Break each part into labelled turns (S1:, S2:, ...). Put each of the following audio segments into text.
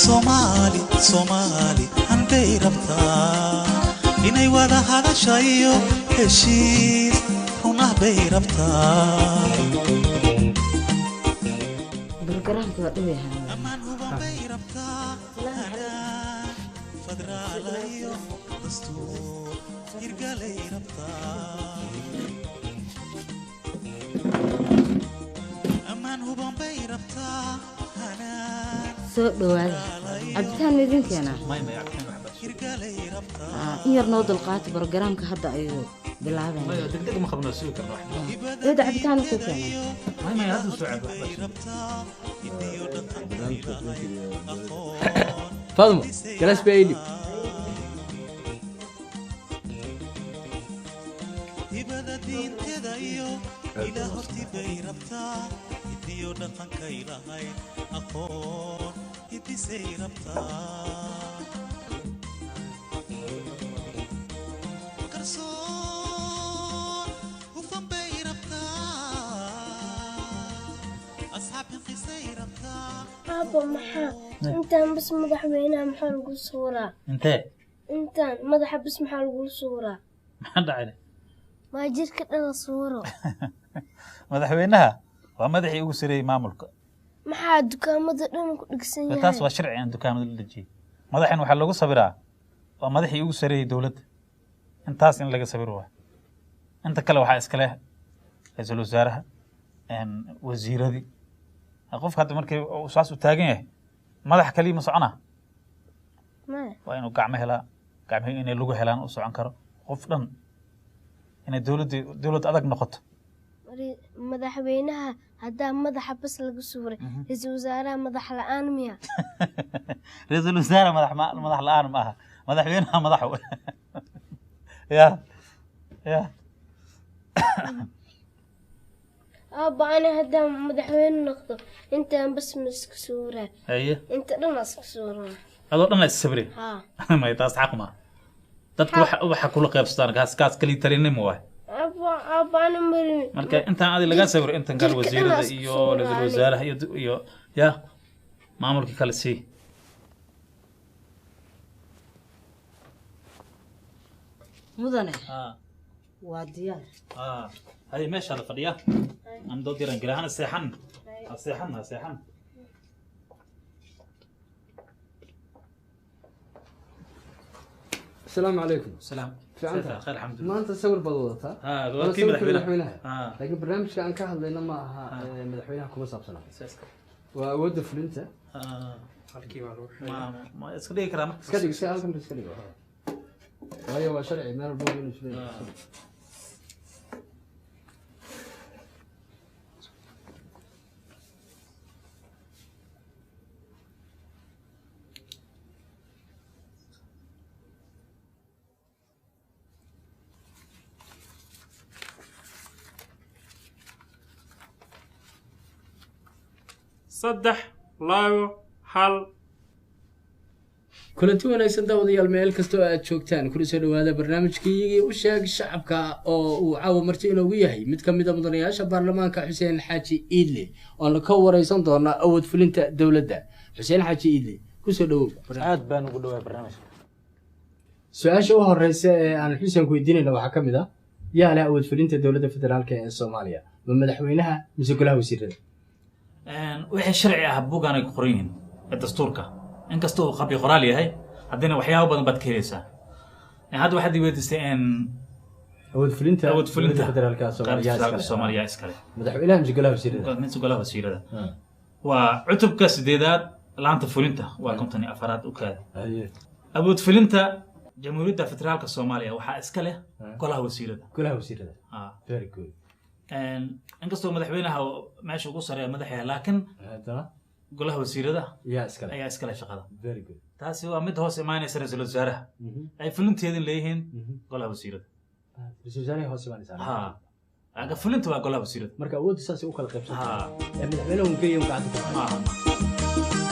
S1: Soomaali Soomaali hanbay rabtaa, inay wada hadashayo heshiis runah bay rabtaa.
S2: Bargaraamka waa dhow yahay.
S1: Ammaan huban bay rabtaa, hanaan federaal iyo dastuur hirgalay rabtaa. Ammaan huban bay rabtaa, hanaan
S2: Soo dhowaada. Cabitaan ma idin keenaa?
S3: May, may, cabitaan waxba.
S1: Hirgalay rabtaa.
S2: In yar noo dulqaato, barogaraamka hadda ayuu bilaabaya.
S3: May, degdeg ma qabno, sugi karno waxba.
S2: Eeda, cabitaan ku keenaa?
S3: May, may, hadda soo cab waxba.
S4: Faadmo, galaas baa ii dhib.
S1: Hibada diinteeda iyo ilaa horti bay rabtaa, hidiyo dhaqankay lahayd aqoon hidisay rabtaa. Qarsoon hufan bay rabtaa, asxaab hinqisay rabtaa.
S5: Aabbo, maxaa intaan bas madaxweynaha maxaa lagu suuraa?
S3: Intee?
S5: Intaan madaxa bas maxaa lagu suuraa?
S3: Maxaa dhacay?
S5: Waa jirka dhala suuro.
S3: Madaxweynaha waa madaxii ugu sareeyey maamulka.
S5: Maxaa dukaamada dhan ku dhigsan yahay?
S3: Taas waa sharci aan dukaamada la dejiyey. Madaxan waxaa lagu sawiraa waa madaxii ugu sareeyey dowladda, intaas in laga sawiro waa. Inta kale waxaa iska leh ra-iisul wasaaraha, wasiiradii. Qofka hadda markii uu saas u taagan yahay, madax kaliya ma socona.
S5: Maya.
S3: Waa inuu gacmo helaa, gacmihi inay lugu helaan u socon karo. Qof dhan inay dowladdi dowlad adag noqoto.
S5: Madaxweynaha haddaa madaxa bas lagu suuray, ra-iisul wasaaraha madax la-aan miya?
S3: Ra-iisul wasaare madax madax la-aan ma aha, madaxweynaha madaxu ya ya.
S5: Aabbo, ani haddaan madaxweyne noqdo, intaan bas ma iska suuraa.
S3: Haye.
S5: Inta dhan waa iska suuraa.
S3: Adoo dhan la is sabri?
S5: Haa.
S3: May, taas xaq ma dadka waxa kula qaybsadaan, kaas kali talinimo waay.
S5: Aabbo, aabbo, ani marin.
S3: Marka intaan adi laga sawiro, intan kale
S5: Jirka dhan
S3: wasiirada
S5: waa isku
S3: iyo
S5: suuraa
S3: ra-iisul
S5: ani.
S3: wasaaraha iyo ya maamulkii kale sii.
S2: Mudane, waa diyaar.
S3: Haye, meeshaa la fadhiyaa, aan dood yaran gela, hana seexan, ha seexan, ha seexan.
S4: Asalaamu calaykum.
S3: Salaam.
S4: Fiican tahay?
S3: Khayr, alxamdulillah.
S4: Maanta sawir baad wadataa.
S3: Waa
S4: Waa
S3: kii
S4: sawirka
S3: madaxweynaha.
S4: madaxweynaha, laakiin barnaamijka aan ka hadlayna ma aha, madaxweynaha kuma saabsana, waa awoodda fulinta.
S3: Ma iska dhigi karaa marka?
S4: Iska dhig, iska halkan ba iska dhig, waayo waa sharci meel walba waa inuu isleeyahay.
S6: 3, 2, 1.
S4: Kulanti wanaagsan daawadayaal, meel kasta oo aad joogtaan, kuna soo dhowaada barnaamijkaiyagii u sheeg shacabka, oo uu caawa marti inoogu yahay mid ka mid a mudanayaasha baarlamaanka, Xuseen Xaaji Iidle, oona ka wareysan doona awood fulinta dowladda. Xuseen Xaaji Iidle, kusoo dhowow.
S3: Aad baan ugu dhawaa barnaamijka.
S4: Su-aasha u horeysa ee aan Xuseen ku weydiinayna waxaa ka mid ah: yaa leh awood fulinta dowladda federaalka ee Soomaaliya, ma madaxweynaha mise golaha wasiirada?
S3: Wixii sharci ah buuggaan ay ku qoran yihiin ee dastuurka. Inkastoo uu qabyo qoraal yahay, haddana waxyaabo badan baad ka heleysaa. Hadda waxaad i weydiisay in
S4: awood fulinta
S3: awood fulinta
S4: dowladda federaalka
S3: qaybta
S4: Soomaaliya
S3: federaalka
S4: iskale.
S3: Soomaaliya iskale?
S4: Madaxweynaha mise golaha wasiirada?
S3: Mise golaha wasiirada? Waa cutubka sideedaad, laanta fulinta waa 54aad u kaada. Awood fulinta Jamhuuriyadda Federaalka Soomaaliya waxaa iska leh golaha wasiirada.
S4: Golaha wasiirada. Very good.
S3: Inkastoo madaxweynaha meesha ugu sareeya madax yahay, laakiin
S4: haddana
S3: golaha wasiirada
S4: yaa iskale,
S3: ayaa iskale shaqada.
S4: Very good.
S3: Taasi waa mid hoos imaanaysa ra-iisul wasaaraha, ay fulinteedin leeyihiin golaha wasiirada.
S4: Ra-iisul wasaaraha hoos imaanaysaa.
S3: Ha, laakiin fulinta waa golaha wasiirada.
S4: Marka awooddu saasay u kala qaybsan
S3: ha
S4: ee madaxweynuhu un keliya un gacanta ku hayo.
S3: Maaha.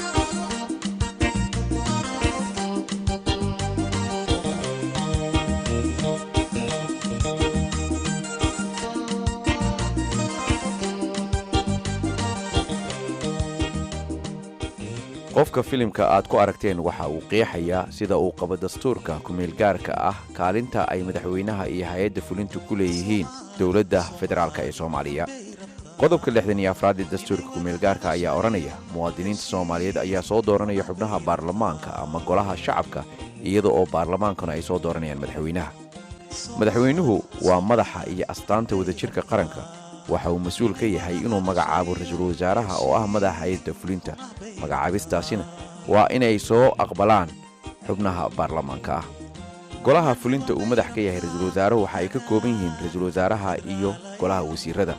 S7: Qofka filimka aad ku aragteen waxa uu qeexayaa sida uu qabo dastuurka kumeelgaarka ah, kaalinta ay madaxweynaha iyo hay-adda fulintu ku leeyihiin dowladda federaalk ee Soomaaliya. Qodobka 64aad ee dastuurka kumeelgaarka ayaa odhanaya: muwaadiniinta Soomaaliyeed ayaa soo dooranaya xubnaha baarlamaanka ama golaha shacabka, iyada oo baarlamaankuna ay soo dooranayaan madaxweynaha. Madaxweynuhu waa madaxa iyo astaanta wadajirka qaranka. Waxa uu mas-uul ka yahay inuu magacaabo ra-iisul wasaaraha oo ah madaxa hay-adda fulinta. Magacaabistaasina waa inay soo aqbalaan xubnaha baarlamaanka ah. Golaha fulinta uu madax ka yahay ra-iisul wasaaruhu waxa ay ka kooban yihiin ra-iisul wasaaraha iyo golaha wasiirada.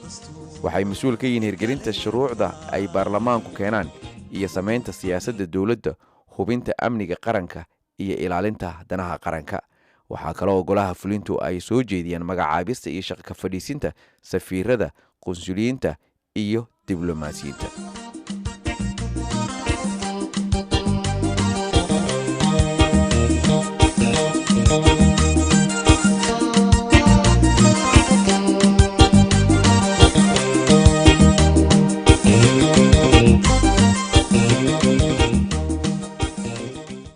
S7: Waxay mas-uul ka yihiin hirgelinta shuruucda ay baarlamaanku keenaan iyo samaynta siyaasadda dowladda, hubinta amniga qaranka iyo ilaalinta danaha qaranka. Waxaa kale oo golaha fulintu ay soo jeediyaan magacaabista iyo shaqo ka fadhiisinta safiirada, qunsuliyiinta iyo diblomaasiyiinta.